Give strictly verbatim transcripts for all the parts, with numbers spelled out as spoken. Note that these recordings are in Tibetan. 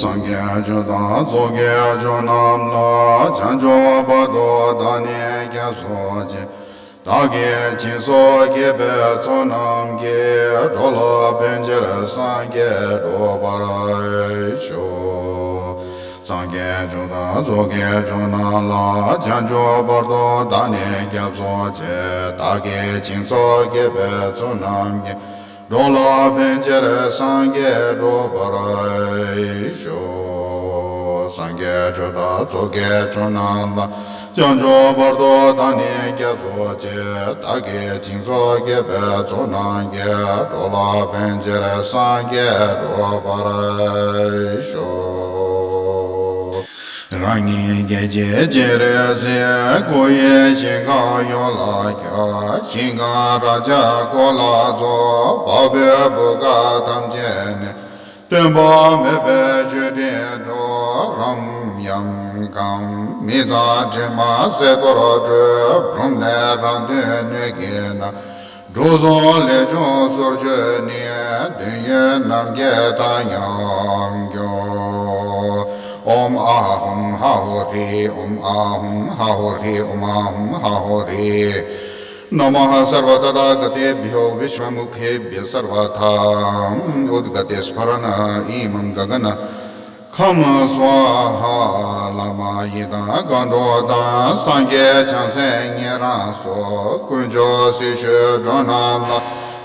སངས་རྒྱས་ཆོས་དང་ཚོགས་ཀྱི་མཆོག་རྣམས་ལ། བྱང་ཆུབ་བར་དུ་བདག་ནི་སྐྱབས་སུ་མཆི། བདག་གིས་སྦྱིན་སོགས་བགྱིས་པའི་ཚོགས་རྣམས་ཀྱིས། འགྲོ་ལ་ཕན་ཕྱིར་སངས་རྒྱས་འགྲུབ་པར་ཤོག། སངས་རྒྱས་ཆོས་དང་ཚོགས་ཀྱི་མཆོག་རྣམས་ལ། བྱང་ཆུབ་བར་དུ་བདག་ནི་སྐྱབས་སུ་མཆི། བདག་གིས་སྦྱིན་སོགས་བགྱིས་པའི་ཚོགས་རྣམས་ཀྱིས། འགྲོ་ལ་ཕན་ཕྱིར་སངས་རྒྱས་འགྲུབ་པར་ཤོག། སངས་རྒྱས་ཆོས་དང་ཚོགས་ཀྱི་མཆོག་རྣམས་དང་། བྱང་ཆུབ་བར་དུ་བདག་ནི་སྐྱབས་སུ་མཆི། བདག་གིས་སྦྱིན་སོགས་བགྱིས་པའི་ཚོགས་རྣམས་ཀྱིས། འགྲོ་ལ་ཕན་ཕྱིར་སངས་རྒྱས་འགྲུབ་པར་ཤོག། རང་ཉིད་སྐྱེ་འཆི་སྤྱིར་གཟིགས། སྐུ་ཡི་ཞིང་ཁམས་ཡོངས་ལ་ཁྱབ། ཞིང་ཁམས་རབ་འབྱམས་འཁོར་ལ་སོགས། འཕགས་པའི་བུ་ག་ཐམས་ཅད་ནི། སྟོན་པ་མེད་པའི་མཆོད་སྤྲིན་འཕྲོ། རབ་འབྱམས་ཁམས་མི་དང་གྲིབ་མ་སེལ་གཏོར་སྤྲུལ། འབྲོམ་ལས་རང་དོན་སྣོད་ཀྱི་ནང་། འགྲོ་བཟང་ལས་བྱུང་སོར་ཆུད་ནས། དོན་ཡོད་ནམ་མཁའི་མཐའ་མཉམ་སྐྱོང་། ཨོཾ་ཨཱཿཧཱུྃ་ཧ་ཧུ་ཧྲཱིཿ། ཨོཾ་ཨཱཿཧཱུྃ་ཧ་ཧུ་ཧྲཱིཿ། ཨོཾ་ཨཱཿཧཱུྃ་ཧ་ཧུ་ཧྲཱིཿ། नमः सर्वतथागतेभ्यो विश्वमुखेभ्य सर्वथा। उद्गते स्फुरन् इमं गगन ཁམས་སུ་ཧ་ལམ་ཡི་དམ་མཁའ་འགྲོ་དང་། སངས་རྒྱས་བྱང་སེམས་ཉན་རང་སོགས། དཀོན་མཆོག་སྲི་ཞུའི་མགྲོན་རྣམས་ལ།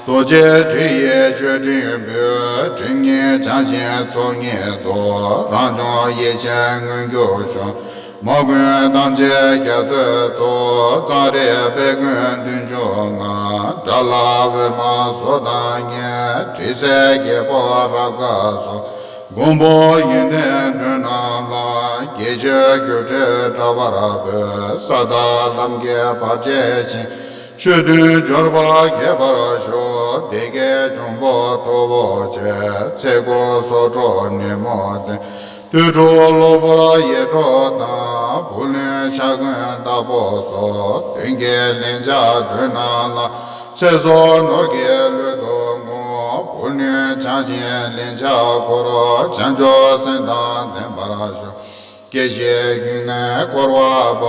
རྡོ་རྗེ་དྲི་ཡི་མཆོད་སྤྲིན་འབུལ། སྒྲིབ་གཉིས་བྱང་ཞིང་ཚོགས་གཉིས་རྫོགས། རང་བྱུང་ཡེ་ཤེས་མངོན་གྱུར་ཤོག། མ་མགོན་ཐམས་ཅད་རྒྱ་མཚོའི་གཙོ། ཙཱ་རི་དཔལ་མགོན་བདུན་ཅུ་ལྔ། དགྲ་ལྷ་འོད་དམར་སོགས་དང་མཉམ། དྲི་ཟའི་རྒྱལ་པོ་རབ་དཀར་སོགས། མགོན་པོ་ཡོན་ཏན་མགྲོན་རྣམས་ལ། དགྱེས་མཆོད་སྒྱུ་འཕྲུལ་དྲ་བར་འབུལ། ས་དང་ལམ་གྱི་བར་ཆད་ཞི། ཆོས་མཐུན་འབྱོར་པ་རྒྱས་པར་ཤོག། བདེ་དགེ་འབྱུང་པོ་ཐོབ་པོ་ཆེ། ཚེ་འགུགས་སྲོག་འཕྲོག་ནད་མུག་དེ། དུད་འགྲོ་གློ་བུར་ཡེ་འདྲོག་དང་། བུ་ལོན་ཆ་གོན་རྟག་པོ་སོགས། གདོན་བགེགས་ལན་ཆགས་མགྲོན་རྣམས་ལ། ཚེ་སྲོག་ནོར་གྱི་གླུད་དུ་བསྔོ། བུ་ལོན་བྱང་ཞིང་ལན་ཆགས་འཁོར། བྱང་ཆུབ་སེམས་དང་ལྡན་པར་ཤོག། སྐྱེ་ཤི་རྒྱུད་ལྔའི་བསྐོར་བ་པ།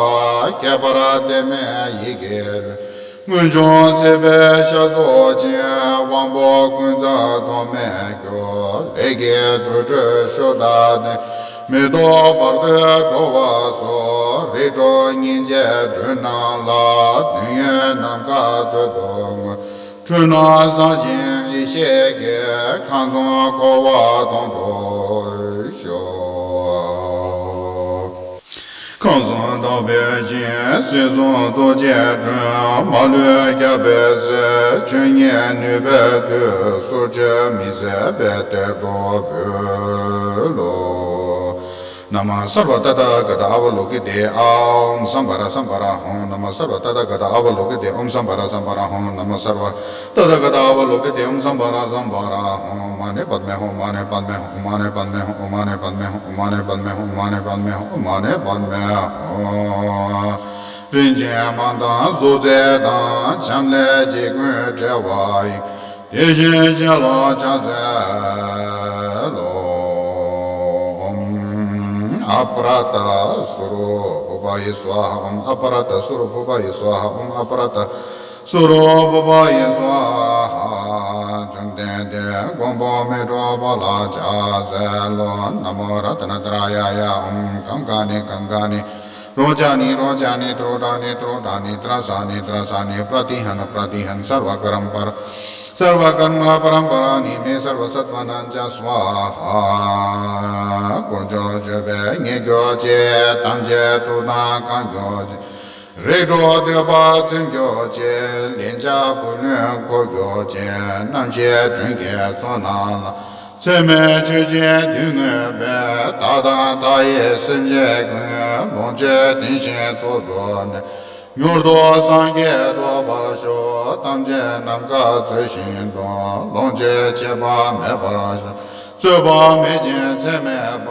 ཁྱད་པར་ལྡན་མིན་ཡི་གེ་ལས། མངོན་འབྱུང་སྲིད་པའི་ཤ་ཟོ་ཅན། དབང་པོ་ཀུན་ཚང་ཐོགས་མེད་སྐྱོབ། ལས་ཀྱི་དུར་ཁྲོད་ཤུགས་དང་ལྡན། མི་ལྡོག་བར་དོའི་འགྲོ་བ་སོགས། རིགས་དྲུག་སྙིང་རྗེའི་མགྲོན་རྣམས་ལ། དོན་ཡོད་ནམ་མཁའ་མཛོད་དུ་བསྔོ། འཁྲུལ་སྣང་བཟང་ཞིང་ཡེ་ཤེས་ཀྱི། ཁམས་གསུམ་འཁོར་བ་དོང་དུ་ཤོག། ཁམས་གསུམ་དག་པའི་ཞིང་། སྲིད་གསུམ་ཐུགས་རྗེའི་དྲུང་། མ་ལུས་ཁྱབ་པའི་ཚེ། ཆོས་ཉིད་ནུས་པའི་མཐུས། སོར་ཆུད་མི་ཟད་པའི་གཏེར་དུ་འབུལ་ལོ། नमः सर्वतथागतावलोकिते। ཨོཾ་सम्भरसम्भराहं नमः सर्वतथागतावलोकिते। ॐ सम्भरसम्भराहं नमः सर्व तथागतावलोकिते। ॐ सम्भरसम्भराहं। ॐ माने पद्मे हं, माने पद्मे हं, माने पद्मे हं, माने पद्मे हं, माने पद्मे हं, माने पद्मे हं। རིན་ཆེན་མ་དང་གཟུགས་མཛེས་དང་། བྱམས་ལས་འཇིགས་ཀུན་བསྒྲལ་བ་ཡི། དེ་བཞིན་གཤེན་ལ་ཕྱག་འཚལ་ལོ། ཨོཾ་ཨ་པྲ་ཏ་སུ་རུ་བྷུ་བྷ་ཡེ་སྭཱ་ཧཱ། ཨོཾ་ཨ་པྲ་ཏ་སུ་རུ་བྷུ་བྷ་ཡེ་སྭཱ་ཧཱ། ཨོཾ་ཨ་པྲ་ཏ་སུ་རུ་བྷུ་བྷ་ཡེ་སྭཱ་ཧཱ། བཅོམ་ལྡན་འདས་མགོན་པོ་མི་འཁྲུགས་པ་ལ་ཕྱག་འཚལ་ལོ། नमो रत्नत्रयाय। ॐ कङ्कानि कङ्कानि रोचनानि रोचनानि त्रोटनानि त्रोटनानि त्रसानि त्रसानि प्रतिहन प्रतिहन सर्वकर्म सर्वकर्म परम्पराणि मे सर्वसत्त्वानां च स्वाहा། དཀོན་མཆོག་སྤྱོད་པས་མཉེས་གྱུར་ཅིག། ཐམས་ཅད་ཐུགས་དང་གང་གྱུར་ཅིག། རིགས་དྲུག་འདོད་པ་ཚིམ་གྱུར་ཅིག། ལན་ཆགས་བུ་ལོན་འཁོར་གྱུར་ཅིག། རྣམ་ཤེས་དོན་གྱི་ཚོགས་རྣམས་ལ། ཚད་མེད་ཆོས་ཅན་དུས་མངོན་པའི། བདག་དང་བདག་ཡི་སེམས་ཅན་ཀུན། ལོངས་སྤྱོད་ལྡན་ཞིང་ཚོགས་རྫོགས་ནས། མྱུར་དུ་སངས་རྒྱས་ཐོབ་པར་ཤོག། ཐམས་ཅད་ནམ་མཁའ་མཛོད་བཞིན་དུ། ལོངས་སྤྱོད་ཆད་པ་མེད་པར་ཤོག། རྩོད་པ་མེད་ཅིང་ཚད་མེད་པ།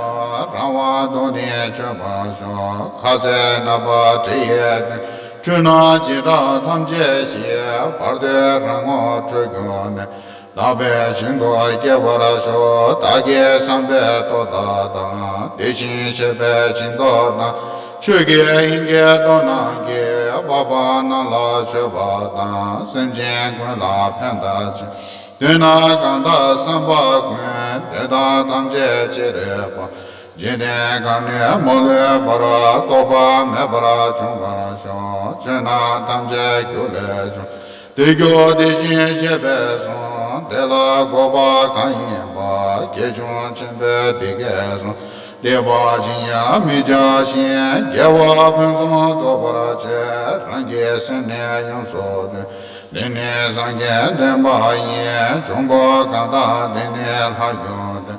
རང་དབང་དུ་ནི་སྤྱོད་པར་ཤོག། ཁ་ཟས་སྣ་ལྔ་དྲི་ཡི་དོན། འཁྲུལ་སྣང་བྱེ་བྲག་ཐམས་ཅད་ཞི། བར་དོའི་རང་ངོ་འཕྲོད་གྱུར་ནས། དག་པའི་ཞིང་དུ་སྐྱེ་བར་ཤོག། བདག་གི་བསམ་པའི་རྟོག་ལྟ་དང་། དེ་བཞིན་གཤེགས་པའི་ཞིང་མདོག་དང་། ཆོས་ཀྱི་དབྱིངས་ཀྱི་མདོག་རྣམས་ཀྱིས། འཕགས་པ་རྣམས་ལ་མཆོད་པ་དང་། སེམས་ཅན་ཀུན་ལ་ཕན་དང་ཞིང་། དོན་དག་གང་དག་བསམ་པ་ཀུན། དེ་དག་ཐམས་ཅད་ཅི་རིགས་པ། འཇིག་རྟེན་གང་ནས་མ་ལུས་པར། རྟོག་པ་མེད་པར་འབྱུང་བར་ཤོག། ཆོས་རྣམས་ཐམས་ཅད་རྒྱུ་ལས་བྱུང་། དེ་རྒྱུ་དེ་བཞིན་གཤེགས་པའི་གསུང་། དེ་ལ་འགོག་པ་གང་ཡིན་པ། སྐྱེས་བྱུང་ཆེན་པོའི་བདེ་དགེ་གསུམ། བདེ་བ་ཅན་ཡང་མི་འཆབ་ཅིང་། དགེ་བ་ཕུན་སུམ་ཚོགས་པར་བྱེད། རང་གི་སེམས་ནི་ཡོངས་སུ་འདུལ། འདི་ནི་སངས་རྒྱས་བསྟན་པ་ཡིན། འབྱུང་པོ་གང་དག་འདི་ནི་ལྷར་གྱུར་ཏེ།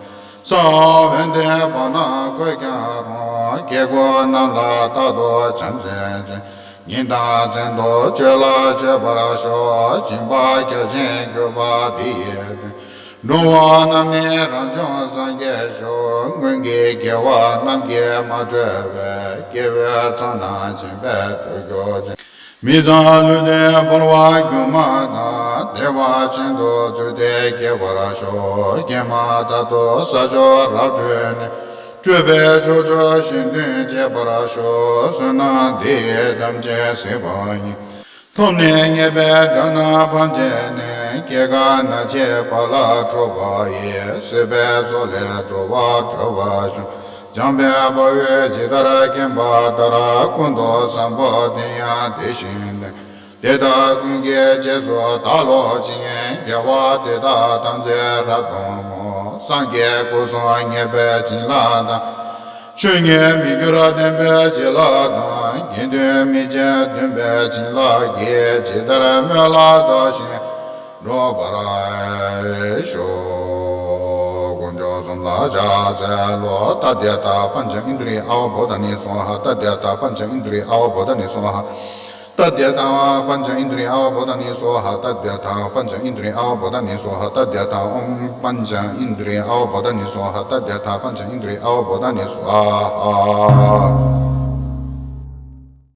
ས་འོག་བན་དེ་བར་ན་འཁོད་ཀྱང་རུང་། སྐྱེ་དགུ་རྣམས་ལ་རྟག་ཏུ་བྱམས་བརྩེ་ཅན། ཉིན་དང་མཚན་དུ་ཆོས་ལ་སྤྱོད་པར་ཤོག། སྦྱིན་པ་རྒྱ་ཆེན་གྱུར་པ་འདི་ཡི་དོན། འགྲོ་བ་རྣམས་ནི་རང་བྱུང་སངས་རྒྱས་ཤོག། སྔོན་གྱི་དགེ་བ་རྣམས་ཀྱིས་མ་གྲོལ་བའི། སྐྱེ་བོའི་ཚོགས་རྣམས་སྦྱིན་པས་འགྲུབ་གྱུར་ཅིག། མི་ཚངས་ལུས་འདི་འབར་བ་སྒྱུ་མ་ལྟར། བདེ་བ་ཅན་དུ་བརྫུས་ཏེ་སྐྱེ་བར་ཤོག། སྐྱེས་མ་ཐག་ཏུ་ས་ཕྱོགས་རབ་བགྲོད་ནས། སྤྲོས་པས་ཕྱོགས་བཅུར་ཞིང་མཐུན་སྐྱེ་བར་ཤོག། བསོད་ནམས་འདི་ཡིས་ཐམས་ཅད་གཟིགས་པ་ཉིད། ཐོབ་ནས་ཉེས་པའི་དགྲ་རྣམས་ཕམ་བྱས་ནས། སྐྱེ་རྒ་ན་འཆིའི་རྦ་རླབས་འཁྲུགས་པ་ཡི། སྲིད་པའི་མཚོ་ལས་འགྲོ་བ་སྒྲོལ་བར་ཤོག། འཇམ་དཔལ་དཔའ་བོས་ཇི་ལྟར་མཁྱེན་པ་ལྟར། ཀུན་ཏུ་བཟང་པོ་དེ་ཡང་དེ་བཞིན་ཏེ། དེ་དག་ཀུན་གྱི་རྗེས་སུ་བདག་སློབ་ཅིང་། དགེ་བ་འདི་དག་ཐམས་ཅད་རབ་ཏུ་བསྔོ། སངས་རྒྱས་སྐུ་གསུམ་མཉེས་པའི་བྱིན་རླབས་དང་། ཆོས་ཉིད་མི་འགྱུར་བདེན་པའི་བྱིན་རླབས་དང་། དགེ་འདུན་མི་ཕྱེད་འདུན་པའི་བྱིན་རླབས་ཀྱིས། ཇི་ལྟར་སྨོན་ལམ་བཏབ་བཞིན་འགྲུབ་པར་ཤོག། དཀོན་མཆོག་གསུམ་ལ་ཕྱག་འཚལ་ལོ། ཏདྱ་ཐཱ། པཉྩ་ཨིནྡྲི་ཡ་ཨ་བྷོ་དྷ་ནི་སྭཱ་ཧཱ། ཏདྱ་ཐཱ། པཉྩ་ཨིནྡྲི་ཡ་ཨ་བྷོ་དྷ་ནི་སྭཱ་ཧཱ། ཏདྱ་ཐཱ། པཉྩ་ཨིནྡྲི་ཡ་ཨ་བྷོ་དྷ་ནི་སྭཱ་ཧཱ། ཏདྱ་ཐཱ། པཉྩ་ཨིནྡྲི་ཡ་ཨ་བྷོ་དྷ་ནི་སྭཱ་ཧཱ། ཏདྱ་ཐཱ། ཨོཾ་པཉྩ་ཨིནྡྲི་ཡ་ཨ་བྷོ་དྷ་ནི་སྭཱ་ཧཱ། ཏདྱ་ཐཱ། པཉྩ་ཨིནྡྲི་ཡ་ཨ་བྷོ་དྷ་ནི་སྭཱ་ཧཱ།